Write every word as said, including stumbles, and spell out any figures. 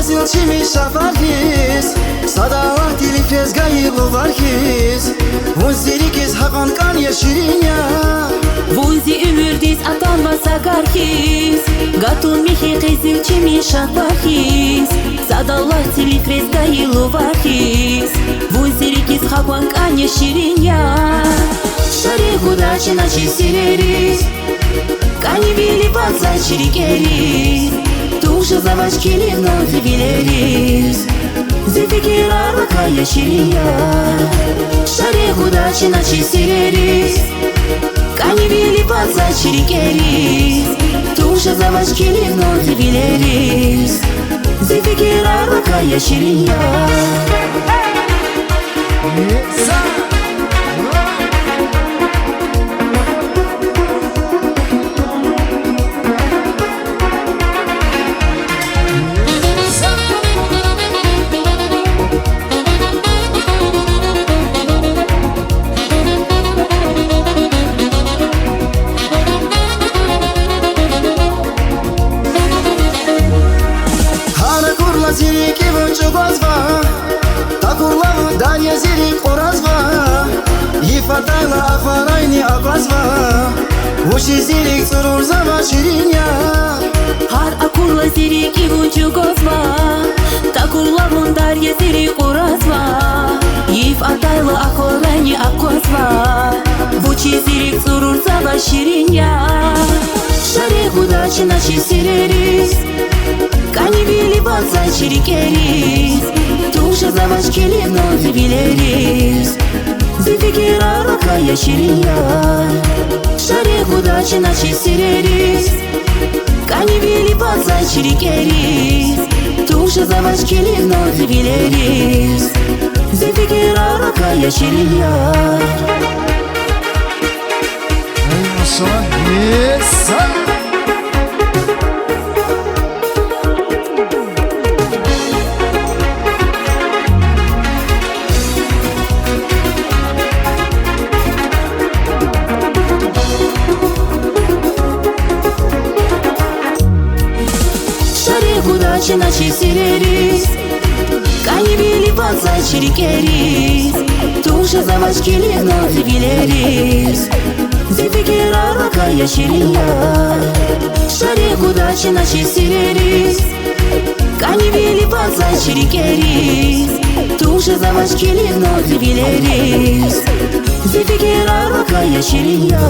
Зил чими шафар хьиз, сад Аллагьдин илиф рез гайи лувар хьиз, вун зи рикӀиз гьакьван кӀан я, ширин я. Вун зи уьмуьрдиз атанва са кар хьиз, гатун михьи къизил чими шафар хьиз, сад Аллагьдин илиф рез гайи лувар хьиз, вун зи рикӀиз гьакьван кӀан я, ширин я. Шаригуда чна чи сирериз, кӀанивили вацӀа чи рикӀериз, тушиз авач килигна зи вилериз, зи фикирар вакай, я ширин я. Шаригуда чна чи сирериз, кӀанивили вацӀа чи рикӀериз, тушиз авач килигна зи вилериз, зи фикирар вакай, я ширин я. Гьар акурла зи рикӀи вун чӀугвазва, такурла вун даря зи рикӀ кьуразва, йиф атайла ахварайни аквазва, вучиз зи рикӀ цӀурурзава, ширин я. Гьар акурла зи рикӀи вун чӀугвазва, такурла вун даря зи рикӀ кьуразва, йиф атайла ахварайни аквазва, вучиз зи рикӀ цӀурурзава, ширин я. Шаригуда чна чи сирериз, кӀанивили вацӀа чи рикӀериз, тушиз авач килигна зи вилериз, зи фикирар вакай, я ширин я. Шаригуда чна чи сирериз, кӀанивили вацӀа чи рикӀериз, тушиз авач килигна зи вилериз, зи фикирар вакай, я ширин я. Эй, Гьасан, Гьасан! Шаригуда чна чи сирериз, кӀанивили вацӀа чи рикӀериз, тушиз авач килигна зи вилериз, зи фикирар вакай, я ширин я. Шаригуда чна чи сирериз, кӀанивили вацӀа чи рикӀериз, тушиз авач килигна зи вилериз, зи фикирар вакай, я ширин я.